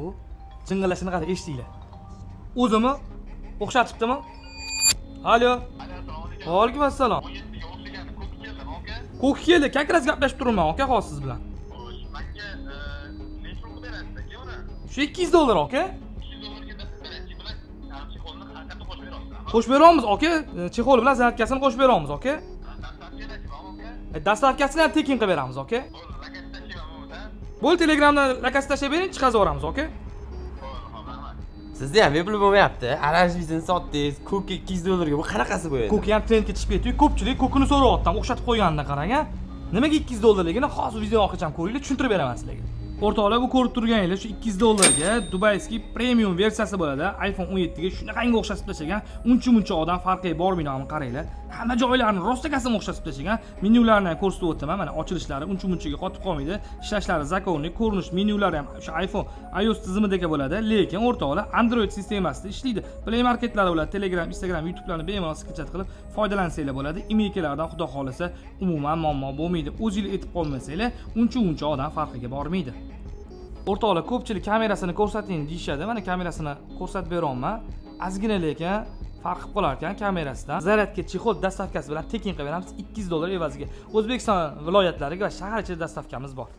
U jing'illashini qarang, eshitinglar. O'zimi o'xshatibdimi? Alo. Va alaykum assalom. Ko'k keldi, как раз gaplashib turibman, aka, hozir siz bilan. Manga necha pul berasiz, aka, uni? Shu 200 dollar, aka. 200 dollarga bilan чехол ni haqiqatdan qo'shib berasiz? Qo'shib beramiz, aka. Чехол bilan зарядка sini qo'shib beramiz, aka. Доставка Доставка sini ham tekin qilib beramiz, aka. Bo'ldi, заказ tashlayman. Bo'ldi, Telegramdan заказ tashlab bering, chiqazib yuboramiz, aka. Bo'ldi, hop, rahmat. Sizda ham bepul bo'lmayapti. Oranjlisini sotdingiz, ko'kka 200 dollarga. Bu qanaqasi bu endi? Ko'ki ham trendga chiqib ketdi, ko'pchilik ko'kini so'rayapti, o'xshatib qo'yganidan qarang, a. Nimaga 200 dollarligini hozir video oxirigacha ko'ringlar, tushuntirib beraman sizlarga. O'rtoqlar, bu ko'rib turganinglar shu 200 dollarga дубайский premium versiyasi bo'ladi. iPhone 17 ga shunaqangi o'xshatib tashlagan, uncha muncha odam farqi bormaydi, mana qaranglar. Hamma joylarini rostakasini o'xshatib tashlagan. Menyularni ham ko'rsatib o'taman. Mana ochilishlari uncha munchaga qotib qolmaydi. Ishlashlari законный, ko'rinish menyulari ham o'sha iPhone iOS tizimidagi bo'ladi, lekin, o'rtoqlar, Android sistemasida ishlaydi. Play Marketlari bo'ladi, Telegram, Instagram, YouTube'larni bemalol скачать qilib foydalansanglar bo'ladi. IMEIlardan, xudo xohlasa, umuman muammo bo'lmaydi. O'zinglar aytib qolmasanglar, uncha muncha odam farqiga bormaydi. O'rtoqlar, ko'pchilik kamerasini ko'rsating deyishadi. Mana kamerasini ko'rsatib beryapman. Ozgina lekin farq qilib qolar ekan kamerasidan. Зарядка, чехол, доставка si bilan tekin qilib beramiz 200 dollar evaziga. O'zbekiston viloyatlariga va shahar ichida доставка miz bor.